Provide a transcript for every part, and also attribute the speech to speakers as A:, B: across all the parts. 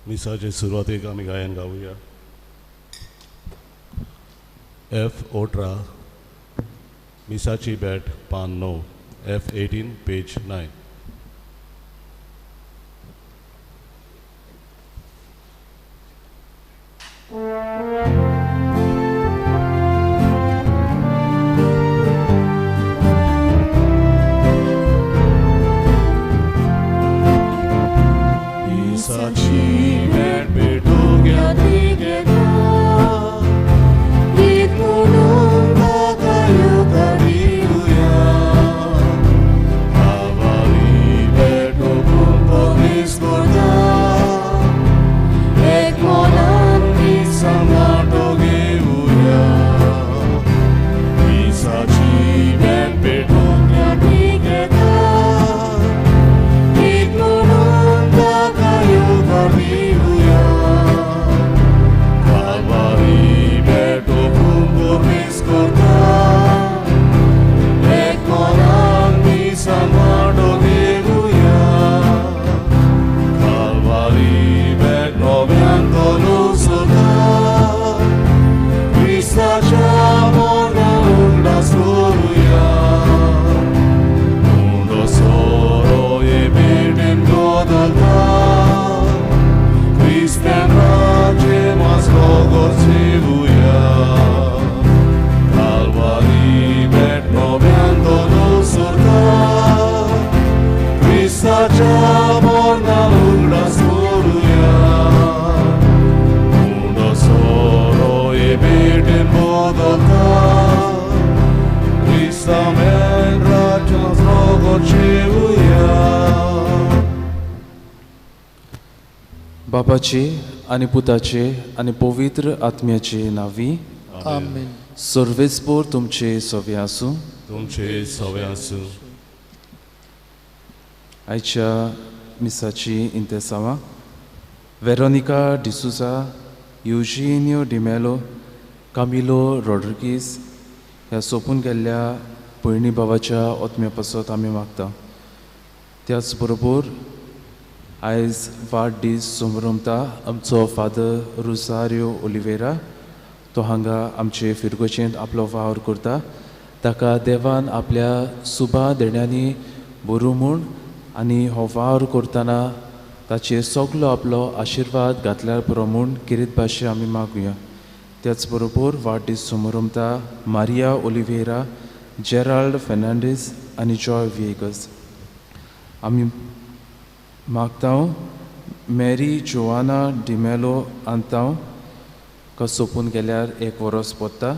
A: मिसाचे सुरवातेक आमी गायन गावया. एफ 18, मिसाची भेट, पान 9, एफ 18 पेज 9.
B: बापाचे आनी पुताचे आनी पवित्र आत्म्याचे नांवी
C: आमेन.
B: सर्वेस्पोर तुमचे सवे आसूं.
A: तुमचे सवे आसूं.
B: आयच्या मिसाची इंतेसांवां वेरोनिका डिसुजा, युजिनियो डिमेलो, कामिलो रॉड्रिगीस ह्या सोंपून गेल्ल्या भयणी भावाच्या ओतम्या पासत आमी मागता. त्याच बरोबर आयज वाडदीस समरमता आमचो फादर रोसारियो ओलिवेरा, तो हांगा आमचे फिरगोचेंत आपलो वावर करता. ताका देवान आपल्या सुबा देण्यांनी बरो म्हूण आनी हो वावर करतना ताचेर सगलो आपलो आशिर्वाद घातल्यार पुरो म्हूण किरीत भाशे आमी मागुया. त्याच बरोबर वाडदीस समरमता मारिया ओलिवेरा, जेराल्ड फेर्नांडीस आनी जॉय व्हिएगस. आमी मागता मॅरी जोआना डिमेलो आंतांव का सोंपून गेल्यार एक वरोस पोत्ता.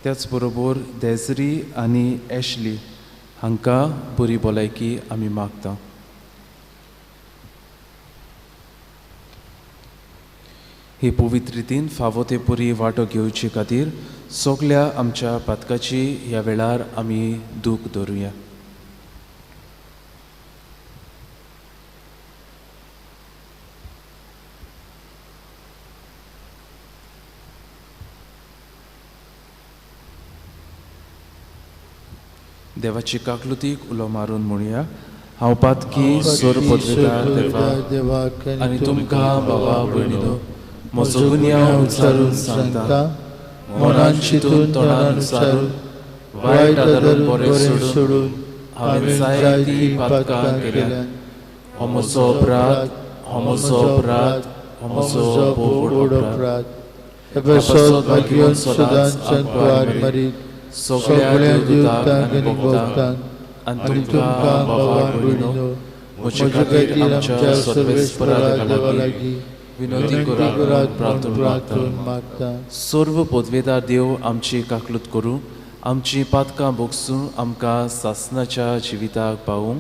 B: त्याच बरोबर देजरी आनी एशली हांकां बरी भलायकी आमी मागता. हे पवित्र रितीन फावो ते पुरी वांटो घेवचे खातीर सगल्या आमच्या पातकाची ह्या वेळार आमी दूख धरुया. देवाची काकलुतीक उलो मारून म्हणया, हांव पातकी सोर पदवेदार देवा आनी तुमकां बाबा भयणीनो म्हजो गुन्यांव उच्चारून सांगता, मनान चिंतून तोंडान उच्चारून वायट आदरून बरें सोडून हांवें जायतीं पातकां केल्यात. हो म्हजो अपराध, हो म्हजो अपराध, हो म्हजो भोव अपराध. सगळ्या दुतांक आनी भक्तांक आनी तुमकां बाबा भयणीनो म्हजे खातीर आमच्या सर्वेस्परा देवा लागीं विनंती करात प्रार्थना मागता. सर्व पदवेदार देव आमची काकलूत करूं, आमची पातकां भोगसूं, आमकां सासनाच्या जिविताक पावूं.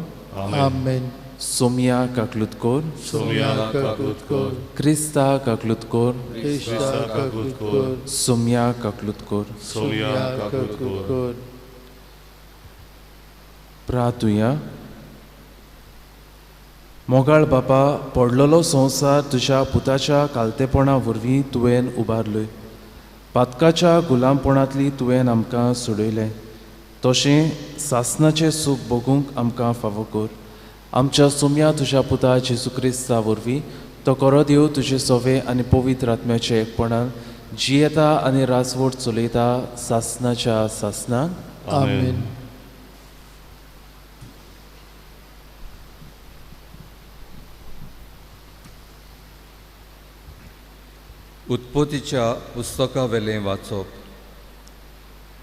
C: आमेन.
B: सोमिया काकलूत कोर,
A: सोमिया काकलूत कोर,
B: क्रिस्ता काकलूत कोर,
C: क्रिस्ता काकलूत कोर,
B: सोमिया काकलूत कोर,
A: सोमिया काकलूत कोर.
B: प्रार्थुया. मोगाळ बापा, पडलेलो संवसार तुज्या पुताच्या कालतेपणा वरवीं तुवें उबारलोय. पातकाच्या गुलामपणांतली तुवें आमकां सोडयलें, तशें सासनाचें सूख भोगूंक आमकां फावो कर. आमच्या सोम्या तुज्या पुता जेजू क्रिस्ता वरवीं तो करो देव तुजे सोवे आनी पवित्र आत्म्याचे एकपणान जियेता आनी राजवट चलयता सासनाच्या सासनाक.
C: आमेन.
D: उत्पत्तीच्या पुस्तकावेलें वाचप.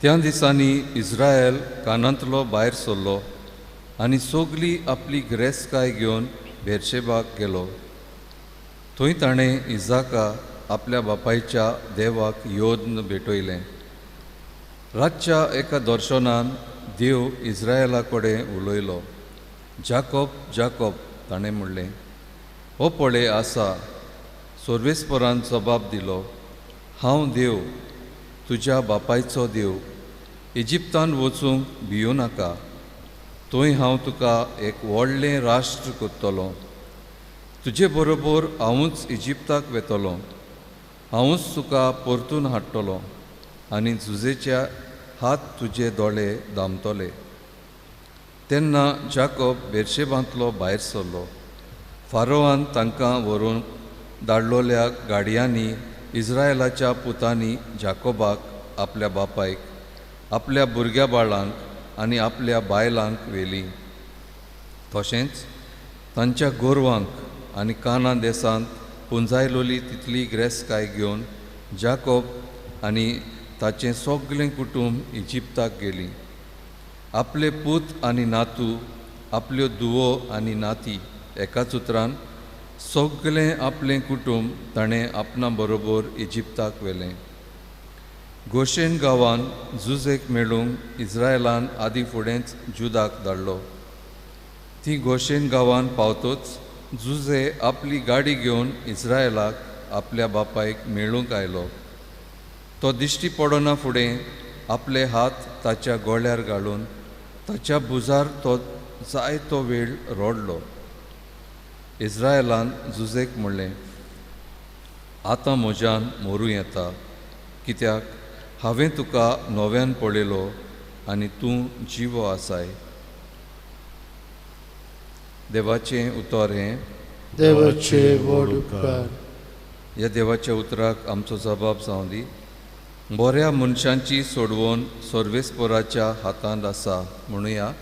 D: त्या दिसांनी इस्रायल कानांतलो भायर सरलो आनी सगली आपली गिरेस्तकाय घेवन बेर्शेबाक गेलो. थंय ताणें इजाका आपल्या बापायच्या देवाक योद्न भेटयलें. रातच्या एका दर्शनान देव इस्रायला कडेन उलयलो. जाकोब जाकोब ताणें म्हणलें, हो पळय आसा. सर्वेस्परान जबाब दिलो, हांव देव, तुज्या बापायचो देव. इजिप्तान वचूंक भियो नाका, थंय हांव तुका एक व्हडलें राष्ट्र करतलो. तुजे बरोबर हांवूच इजिप्ताक वेतलो, हांवूच तुका परतून हाडटलो आनी जुजेच्या हात तुजे दोळे दामतले. तेन्ना जाकोब बेर्शेबांतलो भायर सरलो. फारोआन तांकां व्हरून धाडलोल्या गाडयांनी इस्रायलाच्या पुतांनी जाकोबाक आपल्या बापायक, आपल्या भुरग्या बाळांक आनी आपल्या बायलांक व्हेलीं. तशेंच तांच्या गोरवांक आनी काना देसांत पुंजायलोली तितली गिरेस्तकाय घेवन जाकोब आनी ताचें सगळें कुटूंब इजिप्ताक गेलीं. आपले पूत आनी नातू, आपल्यो धुवो आनी नाती, एकाच उतरान सगळें आपलें कुटूंब ताणें आपणा बरोबर इजिप्ताक व्हेलें. गोशेन गांवान जुजेक मेळूंक इस्रायलान आदीं फुडेंच जुदाक धाडलो. ती गोशेन गांवान पावतच जुजे आपली गाडी घेवन इस्रायलाक आपल्या बापायक मेळूंक आयलो. तो दिश्टी पडना फुडें आपले हात ताच्या गोळ्यार घालून ताच्या भुजार तो जायतो वेळ रडलो. इस्रायलान जुजेक म्हणलें, आतां म्हज्यान मरूं येता, कित्याक हांवें तुका नव्यान पळयलो आनी तूं जिवो आसाय. देवाचें उतर हें.
C: देवाचे व्हड उपकार.
D: ह्या देवाच्या उतराक आमचो जबाब जावं दी. बऱ्या मनशांची सोडवण सर्वेस्पराच्या हातांत आसा. म्हणुया,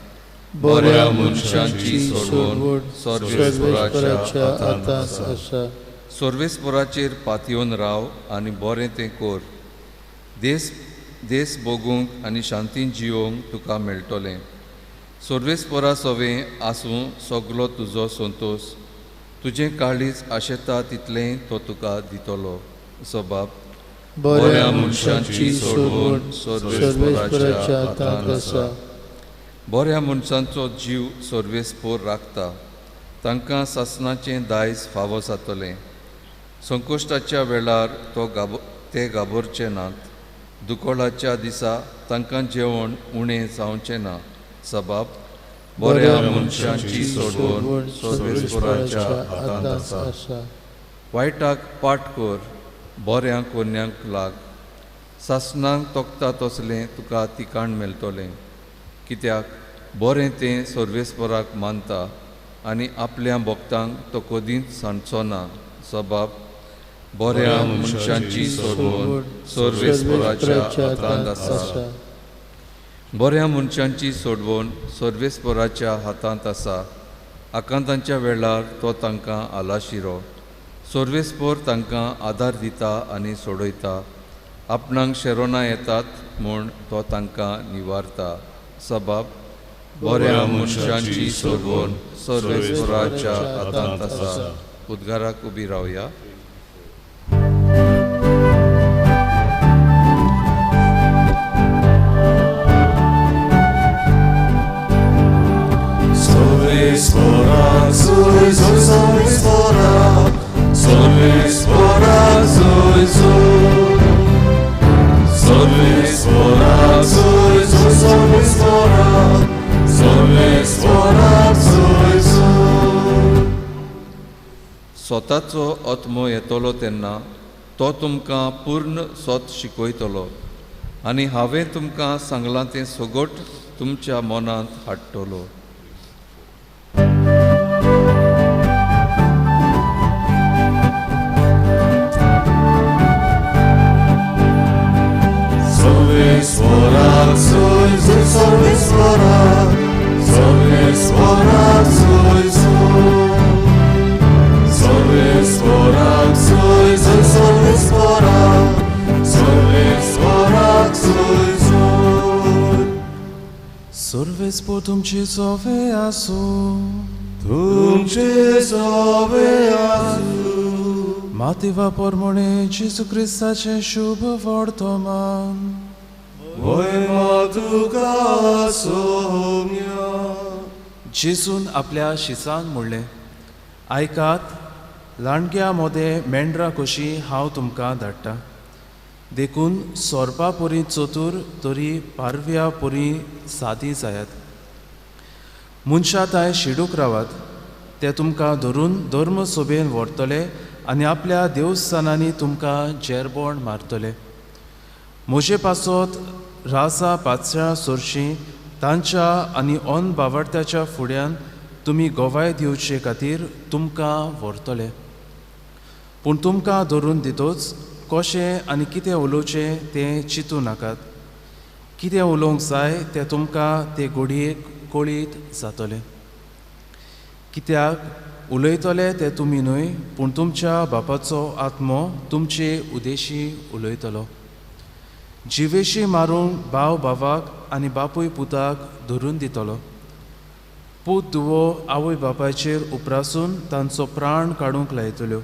C: बऱ्या मनशांची सोडवण सर्वेस्पराच्या हातांत आसा.
D: सर्वेस्पराचेर पातयेवन राव आनी बरें तें कर. देस देस भोगूंक आनी शांतीन जियोवंक तुका मेळटलें. सर्वेस्परा सवें आसूं सगलो तुजो संतोश. तुजें काळीज आशेता तितलें तो तुका दितलो. सबाब,
C: बऱ्या मनशांची सोडवण सर्वेस्पराच्या हातांत आसा.
D: बऱ्या मनशांचो जीव सर्वेस्पोर राखता, तांकां सासणाचें दायज फावो जातलें. संकश्टाच्या वेळार तो ते घाबरचे नात. दुकळाच्या दिसा तांकां जेवण उणें जावचें ना. सबाब, बऱ्या मनशांची सोडवण सर्वेस्पराच्या हातांत आसा. वायटाक पाट कर, बऱ्या कोन्यांक लाग. सासणाक तोखता तसलें तुका तिकाण मेळटलें. कित्याक बरें तें सर्वेस्पराक मानता आनी आपल्या भक्तांक तो कदींच सांडचो ना. सबाब, बऱ्या मनशांची सोडवण सर्वेस्पराच्या हातांत आसा. बऱ्या मनशांची सोडवण सर्वेस्पराच्या हातांत आसा. आकांतांच्या वेळार तो तांकां आलाशिरो. सर्वेस्पर तांकां आदार दिता आनी सोडयता. आपणाक शेरोना येतात म्हूण तो तांकां निवारता. सबाब, बऱ्या मनशांची सोडवण सर्वेस्पराच्या हातांत आसा. उद्गाराक उबी रावया. स्वताचो आत्मो येतलो तेन्ना तो तुमकां पूर्ण सत शिकयतलो आनी हांवें तुमकां सांगलां तें सगट तुमच्या मनांत हाडटलो.
B: सर्वेस्पोर तुमचे सोवे आसूं.
A: तुमचे सोवे आसूं.
B: मातेवा पोरमोणे जेजू क्रिस्ताचें शुभ वर्तमान.
A: वयमा तुका सोम्या.
B: जेजून आपल्या शिसांक म्हणलें, आयकात, लांडग्या मोदें मेंढरां कशीं हांव तुमकां धाडटा. देखून सोरपा परी चतूर तरी पारव्या परी सादी जायात. मनशां तांय शिडूक रावात, ते तुमकां धरून धर्म सोबेन व्हरतले आनी आपल्या देवस्थानांनी तुमकां जेरबोण मारतले. म्हजे पासत राजा पातशां सोरशीं तांच्या आनी अन बावडत्याच्या फुड्यान तुमी गवाय दिवचे खातीर तुमकां व्हरतले. पूण तुमकां धरून दितोच कशें आनी कितें उलोवचें तें चिंतू नाकात. कितें उलोवंक जाय तें तुमकां ते घडयेक कळीत जातलें. कित्याक उलयतले ते तुमी न्हय, पूण तुमच्या बापाचो आत्मो तुमचे उदेशी उलयतलो. जिवेशी मारूंक भाव भावाक आनी बापूय पुताक धरून दितलो. पूत धुवो आवय बापायचेर उपरासून तांचो प्राण काडूंक लायतल्यो.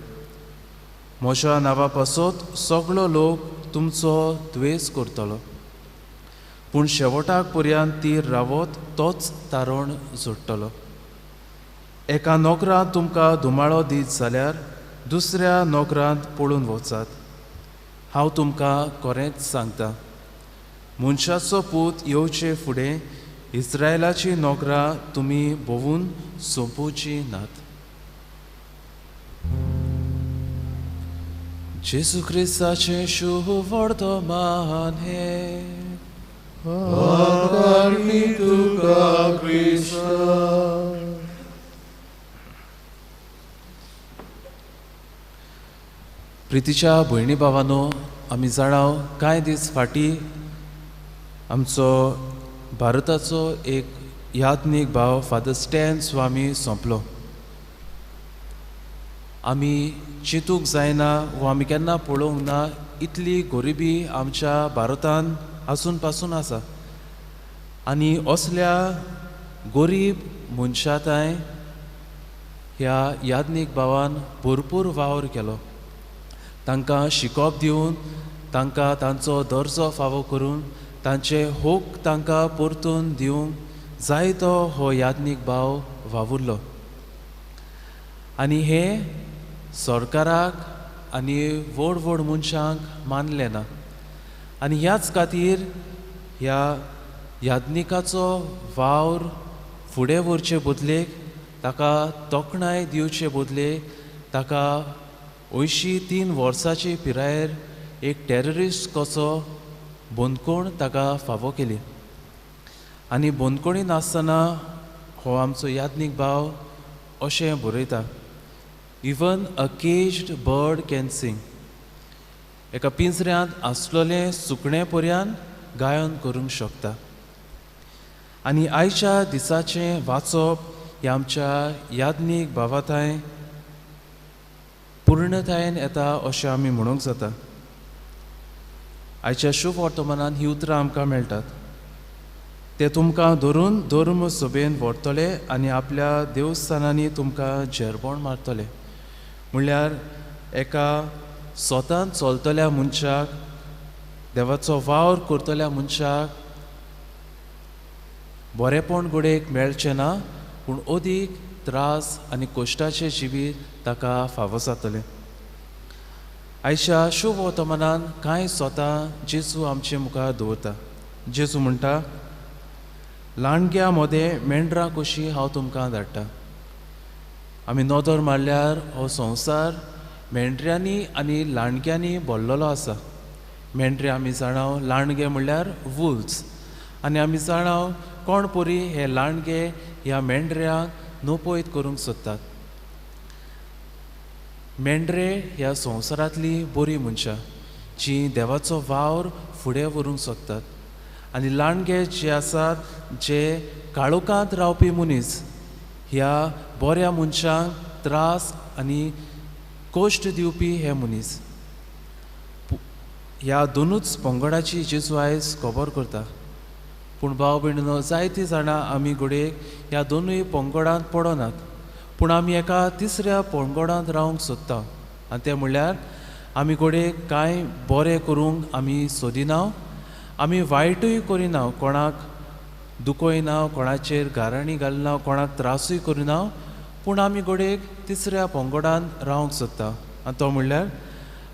B: म्हज्या नांवा पासत सगळो लोक तुमचो द्वेस करतलो, पूण शेवटाक पर्यंत तीर रावत तोच तारण जोडटलो. एका नोकरांत तुमकां धुमाळो दीत जाल्यार दुसऱ्या नोकरांत पळून वचात. हांव तुमकां खरेंच सांगता, मनशाचो पूत येवचे फुडें इस्रायलाची नोकरां तुमी भोंवून सोंपोवची नात. जेजू क्रिस्ताचें शुभ वर्तमान हें.
C: आनी तुका क्रिस्ता.
B: प्रितीच्या भयणी भावानो, आमी जाणाव कांय दीस फाटीं आमचो भारताचो एक याज्ञीक भाव फादर स्टॅन स्वामी सोंपलो. आमी चिंतूंक जायना वो आमी केन्ना पळोवंक ना इतली गरिबी आमच्या भारतान आसून पासून आसा. आनी असल्या गरीब मनशा तांय ह्या याज्ञीक भावान भरपूर वावर केलो. तांकां शिकोप दिवन, तांकां तांचो दर्जो फावो करून, तांचे होक तांकां परतून दिवंक जायतो हो याज्ञीक भाव वावुरलो. आनी हें सरकाराक आनी व्हड व्हड मनशांक मानलें ना. आनी ह्याच खातीर ह्या याज्ञिकाचो वावर फुडें व्हरचे बदलेक, ताका तोखणाय दिवचे बदलेक, ताका 83 वर्सांचे पिरायेर एक टेररिस्ट कसो बंदखण ताका फावो केली. आनी बंदखणीन आसतना हो आमचो याज्ञीक भाव अशें बरयता, even a caged bird can sing. एका पिंजऱ्यांत आसलेलें सुकणें पर्यान गायन करूंक शकता. आनी आयच्या दिसाचें वाचप हें आमच्या याज्ञीक भावाताय पूर्णतायेन येता अशें आमी म्हणूंक जाता. आयच्या शुभ वर्तमानान ही उतरां आमकां मेळटात. ते तुमकां धरून धर्म सभेन व्हरतले आनी आपल्या देवस्थानांनी तुमकां झेरबोण मारतले. म्हणल्यार एका स्वतान चलतल्या मनशाक, देवाचो वावर करतल्या मनशाक बरेपण घडयेक मेळचें ना, पूण अदीक त्रास आनी कश्टाचें जिवीत ताका फावो जातलें. आयच्या शुभ वर्तमानान कांय स्वता जेजू आमचे मुखार दवरता. जेजू म्हणटा, लांडग्या मदें मेंढरां कशीं हांव तुमकां धाडटा. आमी नदर मारल्यार हो संवसार मेंढऱ्यांनी आनी लांडग्यांनी भरलेलो आसा. मेंढरे आमी जाणाव, लांडगे म्हणल्यार वुल्स. आनी आमी जाणाव कोण परी हे लांडगे ह्या मेंढऱ्यांक नपयत करूंक सोदतात. मेंढरे ह्या संवसारांतली बरी मनशां जी देवाचो वावर फुडें व्हरूंक सोदतात, आनी लांडगे जे आसात जे काळोखांत रावपी मनीस ह्या बऱ्या मनशांक त्रास आनी कश्ट दिवपी हे मनीस. ह्या दोनूच पंगडाची जेजू आयज खबर करता. पूण भाव भयणीनो, जायतीं जाणां आमी घडयेक ह्या दोनूय पंगडांत पडनात, पूण आमी एका तिसऱ्या पंगडांत रावंक सोदता. आनी तें म्हणल्यार आमी घडयेक कांय बरें करूंक आमी सोदिना, आमी वायटूय करिना, कोणाक दुखयना, कोणाचेर गाराणी घालना, कोणाक त्रासूय करिना, पूण आमी घडयेक तिसऱ्या पंगडांत रावंक सोदता. आनी तो म्हणल्यार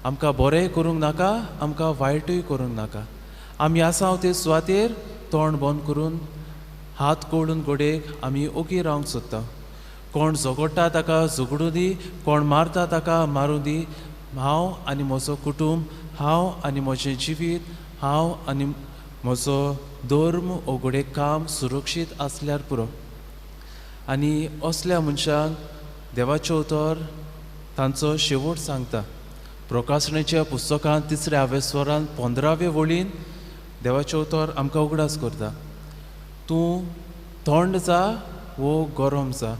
B: आमकां बरेंय करूंक नाका, आमकां वायटूय करूंक नाका. आमी आसा ते सुवातेर तोंड बंद करून हात कवळून घडयेक आमी ओगी रावंक सोदता. कोण झगडटा ताका झगडूं दी, कोण मारता ताका मारूं दी, हांव आनी म्हजो कुटूंब, हांव आनी म्हजें जिवीत, हांव आनी म्हजो धर्म वो घडयेक काम सुरक्षीत आसल्यार पुरो. आनी असल्या मनशांक देवाचें उतर तांचो शेवट सांगता. प्रकाशनेच्या पुस्तकांत तिसऱ्या आवेस्वरान 15वे वळीन देवाचें उतर आमकां उगडास करता, तूं थंड जा वो गरम जा,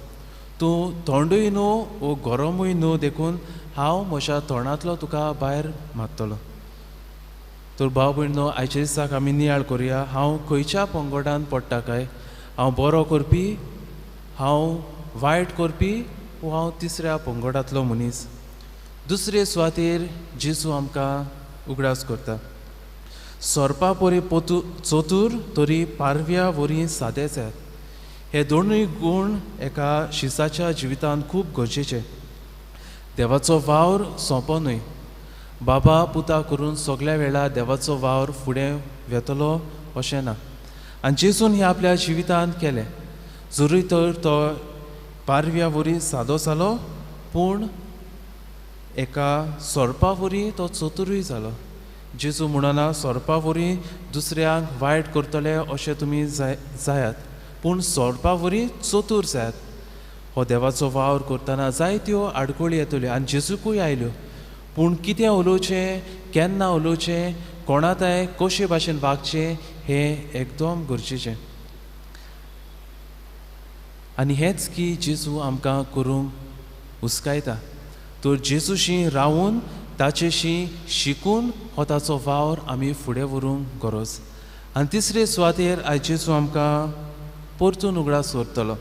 B: तूं थंडूय न्हू वो गरमूय न्हू, देखून हांव म्हज्या तोंडांतलो तुका भायर मारतलो. तर भाव भयणीनो, आयच्या दिसाक आमी नियाळ करुया, हांव खंयच्या पंगडान पडटा काय? हांव बरो करपी, हांव वायट करपी, वो हांव तिसऱ्या पंगडांतलो मनीस? दुसरे सुवातेर जेजू आमकां उगडास करता, सोरपा परी चतूर तरी पारव्या वरी सादे जायात. हे दोनूय गूण एका शिसाच्या जिवितांत खूब गरजेचे. देवाचो वावर सोंपो न्हय, बाबा पुता करून सगल्या वेळार देवाचो वावर फुडें वेतलो अशें ना. आनी जेजून हें आपल्या जिवितांत केलें. जरूय तर तो पारव्या वरी सादो जालो, पूण एका सोरपा वरी तो चतुरूय जालो. जेजू म्हणना सोरपा वरी दुसऱ्यांक वायट करतले अशें तुमी जायात, पूण सोरपा वरी चतूर जायात. हो देवाचो वावर करतना जायत्यो आडखळी येतल्यो आनी जेजूकूय आयल्यो, पूण कितें उलोवचें, केन्ना उलोवचें, कोणाताय कशे भाशेन वागचें हें एकदम गरजेचें. आनी हेंच की जेजू आमकां करूंक हुस्कायता. तर जेजूशी रावून ताचेशी शिकून हो ताचो वावर आमी फुडें व्हरूंक गरज. आनी तिसरे सुवातेर आयज जेजू आमकां परतून उगडास दवरतलो,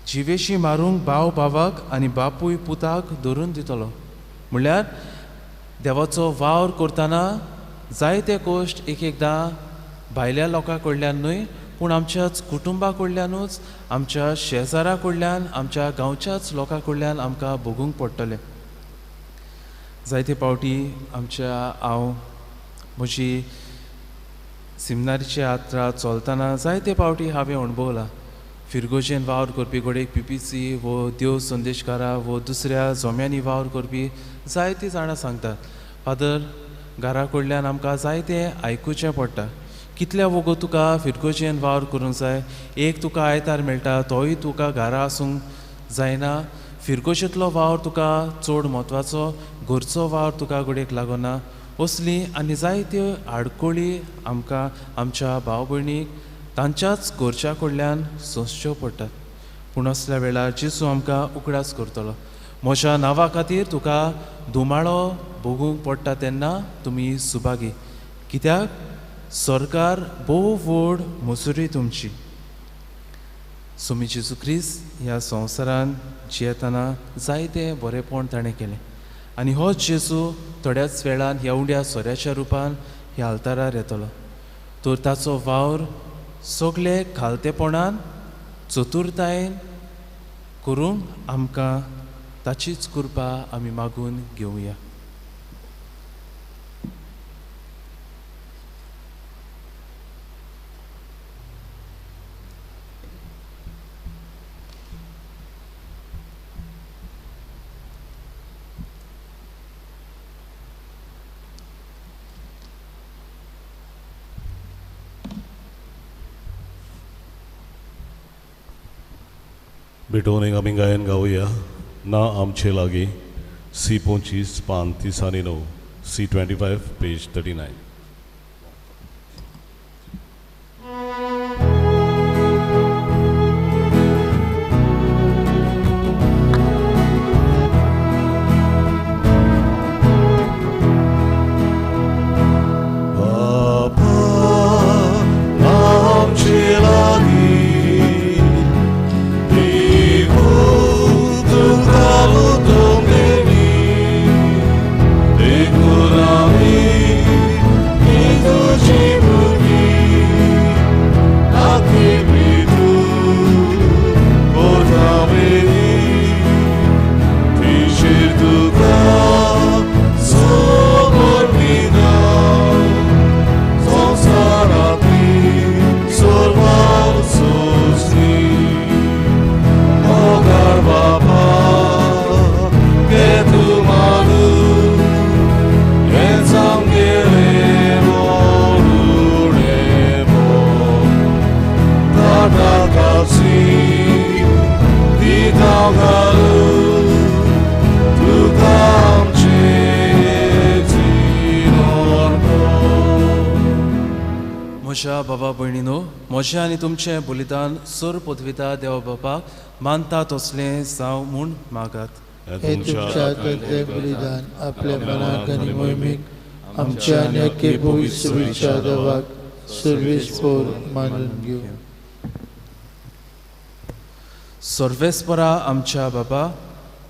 B: जिवेशी मारूंक भाव भावाक आनी बापूय पुताक धरून दितलो. म्हणल्यार देवाचो वावर करतना जायते कश्ट एक एकदां भायल्या लोकां कडल्यान न्हय, पूण आमच्याच कुटुंबा कडल्यानूच, आमच्या शेजारा कडल्यान, आमच्या गांवच्याच लोकां कडल्यान आमकां भोगूंक पडटलें. जायते पावटी आमच्या हांव म्हजी सिमनारीची यात्रा चलतना जायते पावटी हांवें अणभवलां. फिरगोजेन वावर करपी घडयेक पीपीसी वो देव संदेशकारा वो दुसऱ्या जोम्यांनी वावर करपी जायतीं जाणां सांगतात, फादर घरा कडल्यान आमकां जायतें आयकुचें पडटा. कितल्या वोगो तुका फिरगोजेन वावर करूंक जाय, एक तुका आयतार मेळटा तोय तुका घरा आसूंक जायना. फिरगोजेंतलो वावर तुका चड म्हत्वाचो, घरचो वावर तुका घडयेक लागना. असली आनी जायत्यो आडखळी आमकां आमच्या भाव भयणीक तांच्याच घरच्या कडल्यान सोंसच्यो पडटात. पूण असल्या वेळार जेजू आमकां उगडास करतलो, म्हज्या नांवा खातीर तुका धुमाळो भोगूंक पडटा तेन्ना तुमी सुभागी, कित्याक सरकार भोव व्हड मजुरी तुमची. स्वामी जेजू क्रिस्त ह्या संवसारान जियेतना जायते बरेपण ताणें केलें आनी हो जेजू थोड्याच वेळान ह्या उंड्या सोऱ्याच्या रुपान ह्या आल्तारार येतलो. तर ताचो वावर सगळे खालतेपणान चतुरतायेन करूंक आमकां ताचीच कृपा आमी मागून घेवया.
A: भेटोवन आमी गायन गावया ना आमचे लागीं सी 25 पान 39, सी 25 पेज 39. बाबा
B: म्हज्या बाबा भयणीनो, म्हजें आनी तुमचें बलिदान सर पदविता देव बापाक मानता तसलें जावं म्हूण मागात.
C: हे तुमच्या हातांतलें बलिदान आपल्या मनाक आनी मोहिमेक आमच्या आनी अख्खे भविष्य देवाक सर्वेस्पोर मानून घेवं.
B: सर्वेस्परा आमच्या बाबा,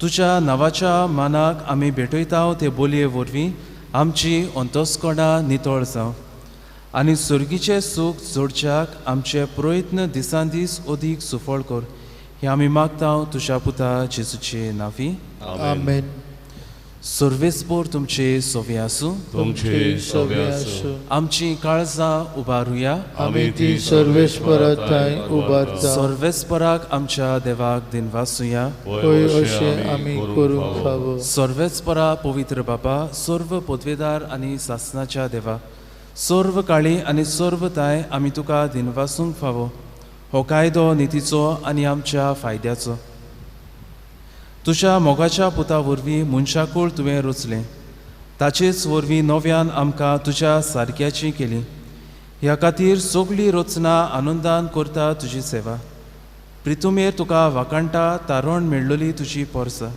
B: तुज्या नांवाच्या मानाक आमी भेटयता ते बोलये वरवीं आमची अंतस्करणां नितळ जावं आनी सर्गीचें सूख जोडच्याक आमचे प्रयत्न दिसान दीस अदीक सुफळ कर, हें आमी मागता तुज्या पुता जेजूचे नांवी.
C: आमेन.
B: सर्वेस्पोर तुमचे सोवे आसूं.
A: तुमचे सोवे आसूं.
B: आमची काळजां उबारुया.
C: आमी ती सर्वेस्परा थंय उबारता.
B: सर्वेस्पराक आमच्या देवाक दिनवासुया.
C: पळय अशें आमी करूंक फावो.
B: सर्वेस्परा पवित्र बापा, सर्व पदवेदार आनी सासनाच्या देवा, सर्व काळी आनी सर्व ताय आमी तुका दिनवासूंक फावो. हो कायदो नितीचो आनी आमच्या फायद्याचो. तुज्या मोगाच्या पुता वरवीं मनशाकूळ तुवें रचलें, ताचेच वरवीं नव्यान आमकां तुज्या सारक्याची केली. ह्या खातीर सगळी रचना आनंदान करता तुजी सेवा. प्रितुमेर तुका वाखाणटा तारण मेळ्ळली तुजी पोरसा.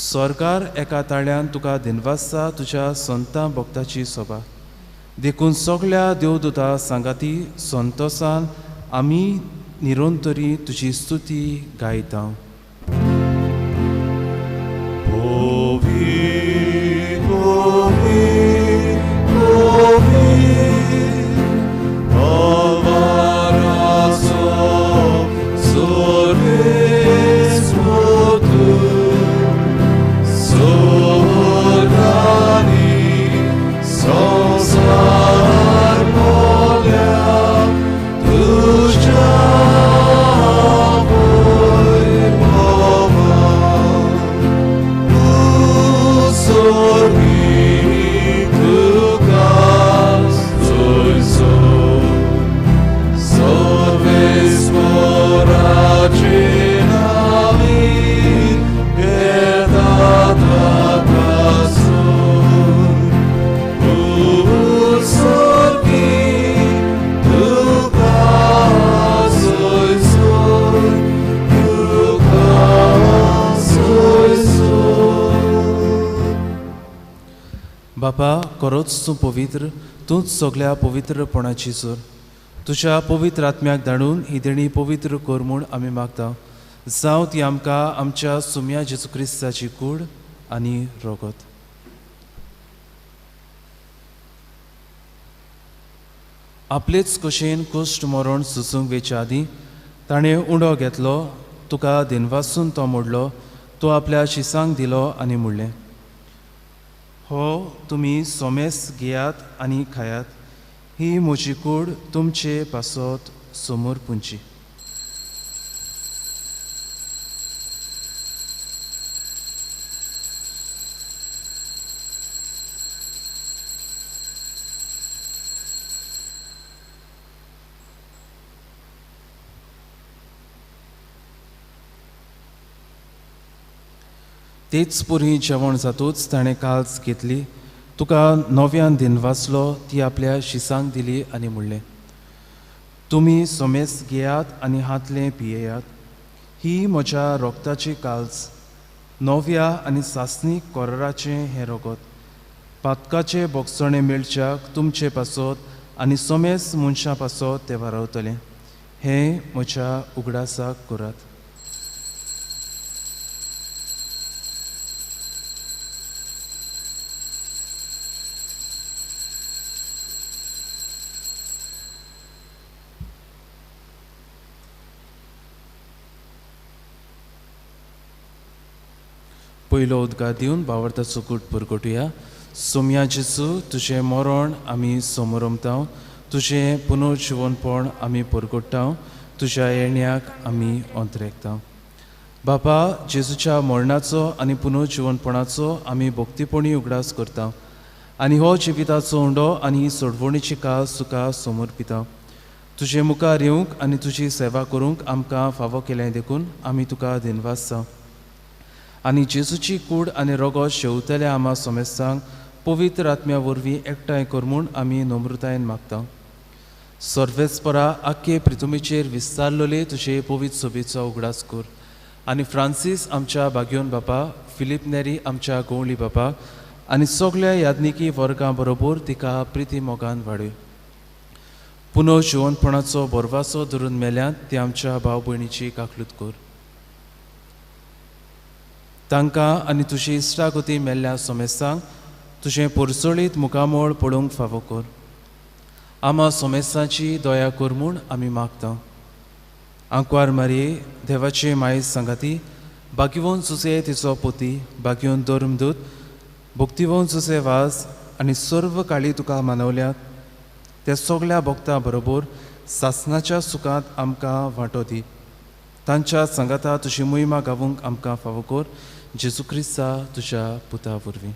B: सरकार एका ताळ्यान तुका दिनवासता तुज्या संतां भक्ताची सोबा. देखून सगळ्या देवदूता सांगाती संतोसान आमी निरंतरी तुजी स्तुती गायता. बापा, खरोच तूं पवित्र, तूंच सगळ्या पवित्रपणाची जोर. तुज्या पवित्र आत्म्याक धाडून ही देणी पवित्र कर म्हूण आमी मागता. जावं ती आमकां आमच्या सुम्या जेजू क्रिस्ताची कूड आनी रगत. आपलेच कशेन कश्ट मरण सुसूंक वेच्या आदीं ताणें उंडो घेतलो, तुका दिनवासून तो मोडलो, तो आपल्या शिसांक दिलो आनी म्हणलें, हो तुमी सोमेस घेयात आनी खायात, ही म्हजी कूड तुमचे पासत समोर पुंची. तेच पुरी जेवण जातूच ताणें काल्स घेतली, तुका नव्यान दिनवासलो, ती आपल्या शिसांक दिली आनी म्हणलें, तुमी सोमेस घेयात आनी हातलें पियेयात, ही म्हज्या रोगताची काल्स, नव्या आनी सासणीक कोराचें हें रगत, पातकाचे बोगसणें मेळच्याक तुमचे पासत आनी सोमेस मनशां पासत तें वारावतलें. हें म्हज्या उगडासाक करात. पयलो उदकार दिवन बावडताचो कूट परगटुया. सोम्या जेजू, तुजें मरण आमी समोरमता, तुजें पुनर्जिवनपण आमी परगट्टा, तुज्या येण्याक आमी अंतरेकता. बापा, जेजूच्या मरणाचो आनी पुनर्जिवनपणाचो आमी भक्तीपणी उगडास करता आनी हो जिविताचो उंडो आनी ही सोडवणीची कास तुका समर्पिता. तुजे मुखार येवंक आनी तुजी सेवा करूंक आमकां फावो केलें देखून आमी तुका दिनवासता. आनी जेजूची कूड आनी रगत शेवतल्या आमा सोमेस्तांक पवित्र आत्म्या वरवीं एकठांय कर म्हूण आमी नम्रतायेन मागता. सर्वेस्परा आख्खे प्रिथुमीचेर विस्तारलोले तुजे पवित्र सोबेचो उगडास कर आनी फ्रांसीस आमच्या बागयोन बापा, फिलीप नेरी आमच्या गोवली बापा आनी सगल्या याज्ञिकी वर्गां बरोबर तिका प्रिती मोगान वाडय। पुनः जिवनपणाचो बोरवासो धरून मेल्यात ते आमच्या भाव भयणीची काकलूत कर। तांकां आनी तुजी इश्टागती मेल्ल्या सोमेस्तांक तुजें पोरसोळीत मुखामळ पळोवंक फावो कर। आमा सोमेस्तांची दया कर म्हूण आमी मागता। आंकवार मारये देवाचे माये सांगाती बागिवोन सुसे तिचो पोती, बागिवोन धर्मदूत, भक्तिवोन सुसे वास आनी सर्व काळी तुका मानवल्यात त्या सगल्या भक्तां बरोबर सासनाच्या सुखांत आमकां वांटो दी। तांच्या सांगाता तुजी मोहिमा गावूंक आमकां फावो कर, जेजू क्रिस्ता तुज्या पुता वरवीं।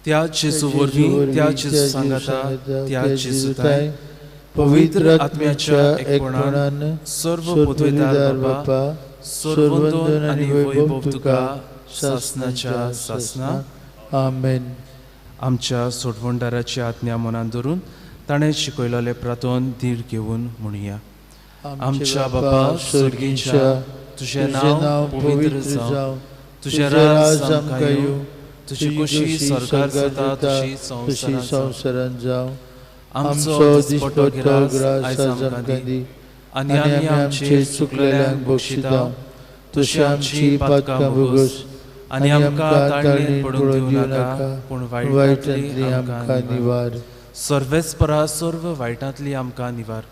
B: त्या जेजू वरवीं, त्या जेजू सांगाता, त्या जेजूताय पवित्र आत्म्याच्या एकपणान सर्व पदवीदार बापा, सर्वंदन आनी वैभव तुका सासनाच्या सासना।
C: आमेन।
B: आमच्या सोडवणदाराची आज्ञा मनान धरून ताणें शिकयलेलें प्रार्थन धीर घेवन म्हणया। आमच्या बापा स्वर्गीच्या, तुजें नांव पवित्र जावं, तुजें राज आमकां येवं, तुजी खुशी स्वर्गार जाता तशी संवसारांत जावं। आमचो दिसपट्टो ग्रास आयज आमकां दी आनी आमी आमचे चुकलेल्यांक बक्षिता तशी आमची पातकां भोगस आनी आमकां ताळणेन पडूंक दिवं नाका, पूण वायटांतली आमकां निवार। सर्वेस्परा सर्व वायटांतली आमकां निवार।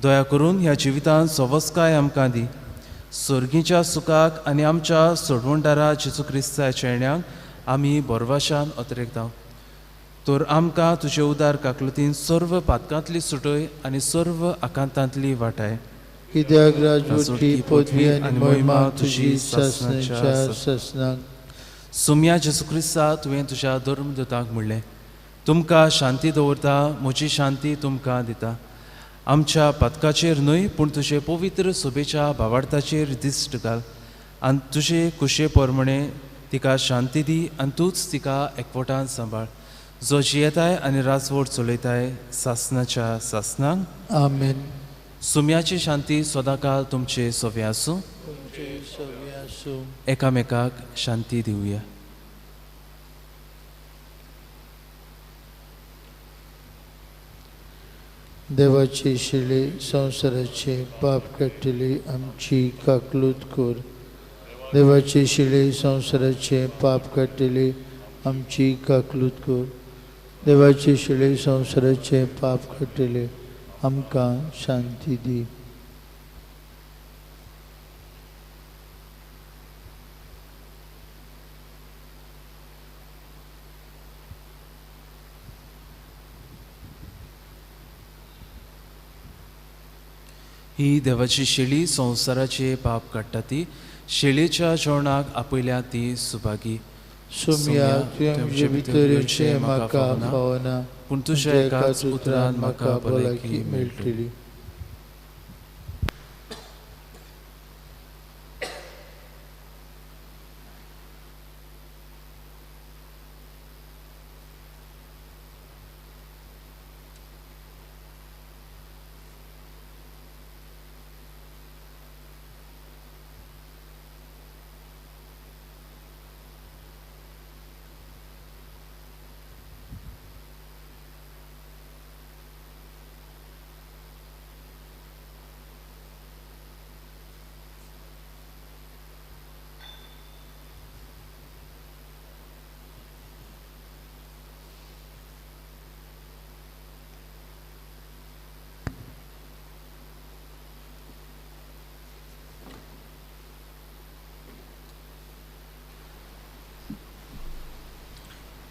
B: दया करून ह्या जिवितांत सवस्काय आमकां दी। सर्गीच्या सुखाक आनी आमच्या सोडवणदारा जेजू क्रिस्ताच्या येण्याक आमी बोरवाशान अतरेकता। तर आमकां तुजे उदार काकलतीन सर्व पातकांतली सुटय आनी सर्व आकांतांतली वाटाय।
C: कित्याक राजवटी पदवी आनी महिमा तुजी सासनाच्या सासनाक।
B: सुम्या जेजू क्रिस्ता, तुवें तुज्या धर्मदूतांक म्हणलें, तुमकां शांती दवरता, म्हजी शांती तुमकां दिता। आमच्या पातकाचेर न्हय पूण तुजे पवित्र सोबेच्या भावार्थाचेर दिश्ट घाल आनी तुजे कुशे प्रमाणे तिका शांती दी आनी तूंच तिका एकवटान सांबाळ, जो जियेताय आनी राजवट चलयताय सासनाच्या सासनाक।
C: आमेन।
B: सुम्याची शांती सदांकाल तुमचे सवे आसूं। एकामेकाक शांती दिवया।
C: देवाची शिले संवसाराचे पाप काडटली आमची काकलूत कर। देवाची शिले संवसाराचे पाप काडटली आमची काकलूत कर। देवाची शिले संवसाराचे पाप काडटले आमकां शांती दी।
B: ही देवाची शेळी संवसाराचे पाप काडटा ती शेळीच्या जेवणाक आपयल्या ती सुभागी।
C: सुम्या तुवें म्हजे भितर येवचें म्हाका फावना,
B: पूण तुज्या एकाच उतरान म्हाका भलायकी
C: मेळटली।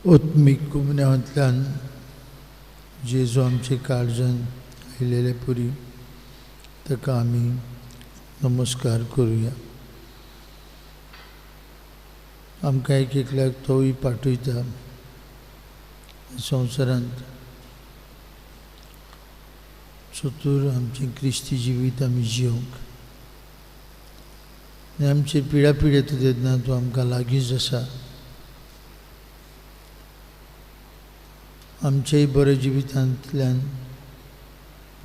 C: उत्मीक कुमन्यांतल्यान जेजू आमचे काळजान आयिल्ले पुरी ताका आमी नमस्कार करुया। आमकां एक एकल्याक तोवूय पाठयता संवसारांत। सोतूर आमचें क्रिस्ती जिवीत आमी जिवंक आनी आमचे पिड्या पिड्या तेन्ना तो आमकां लागींच आसा। आमचेय बऱ्या जिवितांतल्यान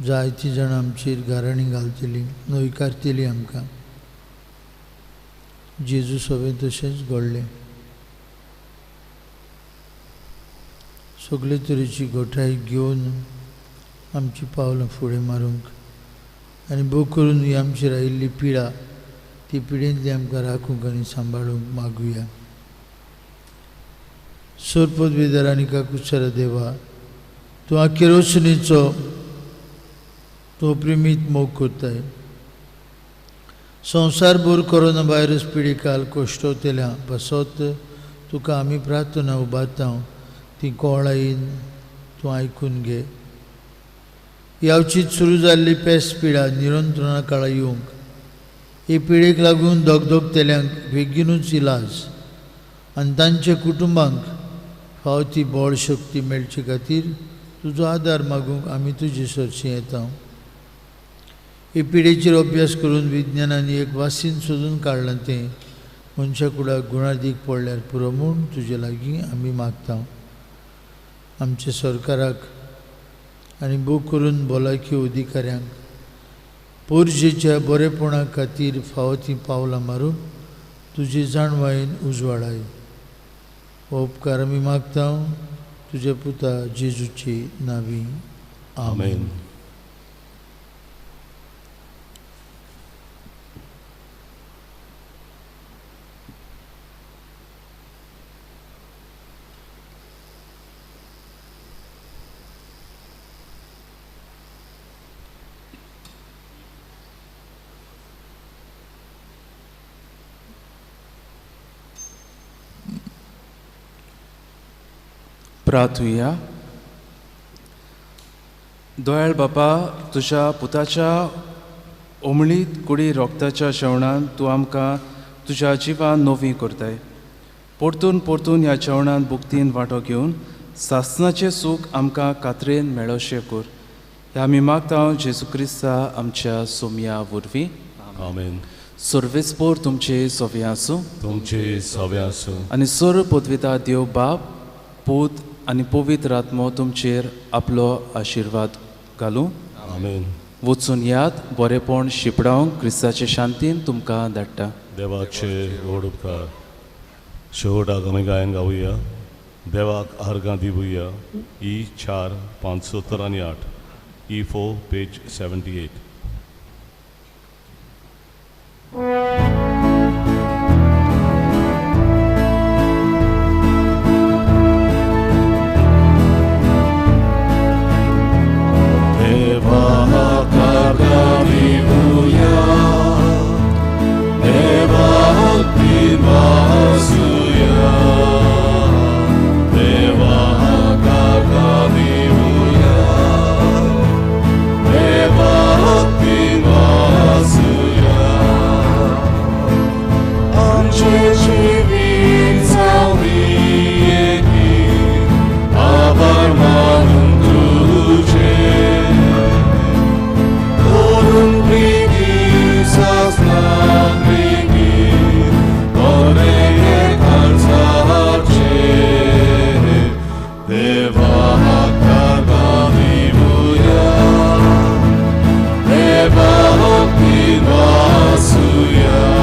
C: जायतीं जाणां आमचेर गाराणी घालतलीं, न्हयकारतलीं आमकां. जेजू सवें तशेंच घडलें. सगळे तरेची घटाय घेवन आमची पावलां फुडें मारूंक आनी भोव करून ही आमचेर आयिल्ली पिडा ती पिडेंतली आमकां राखूंक आनी सांबाळूंक मागुया. सोर पदवीदार आनी काकुसरा देवा, तूं आख्खे रोशणीचो तूं प्रेमीत मोग करताय. संवसारभर कोरोना व्हायरस पिडिकाल कश्टवतल्या पासत तुका आमी प्रार्थना उबारता, ती कोळायेन तूं आयकून घे. यावचीत सुरू जाल्ली पेस पिडा निरंतरणा काळा येवंक हे पिडेक लागून दगदगतल्यांक बेगीनूच इलाज आनी तांच्या कुटुंबांक फाव ती बळ शक्ती मेळचे खातीर तुजो आदार मागूंक आमी तुजे सरशी येता. हे पिडेचेर अभ्यास करून विज्ञानान एक वासीन सोदून काडलां तें मनशा कुडाक गुणादीक पडल्यार पुरो म्हूण तुजे लागीं आमी मागता. आमच्या सरकाराक आनी भोव करून भलायकी अधिकाऱ्यांक पोरजेच्या बरेपणा खातीर फावो तीं पावलां मारून तुजी जाणवायेन उजवाडाय. हो उपकार आमी मागता तुज्या पुता जेजूची नावी. आमेन.
B: प्रार्थुया. दयाळ बापा, तुज्या पुताच्या ओमळीत कुडी रोगताच्या जेवणान तूं आमकां तुज्या जिवान नवी करताय. परतून परतून ह्या जेवणान बुक्तीन वांटो घेवन सासनाचें सूख आमकां कात्रेन मेळोशें कर. ह्या आमी मागता जेजू क्रिस्ता आमच्या सोमया वरवीं.
A: आमेन.
B: सर्वेस्पोर तुमचे सवे आसूं,
A: तुमचे सवे आसूं.
B: आनी सर्व पदविता देव बाप, पूत आनी पवित्र आत्मो तुमचेर आपलो आशिर्वाद घालूं.
A: आमेन.
B: वचून याद बरेपण शिपडावंक क्रिस्ताचे शांतीन तुमकां धाडटा.
A: देवाचे व्हड उपकार. शेवटाक आमी गायन गावया, देवाक आर्गां दिवया. ई 4 5 7 आनी 8, ई 4 पेज 78.
E: Deva Hokti Vasuya.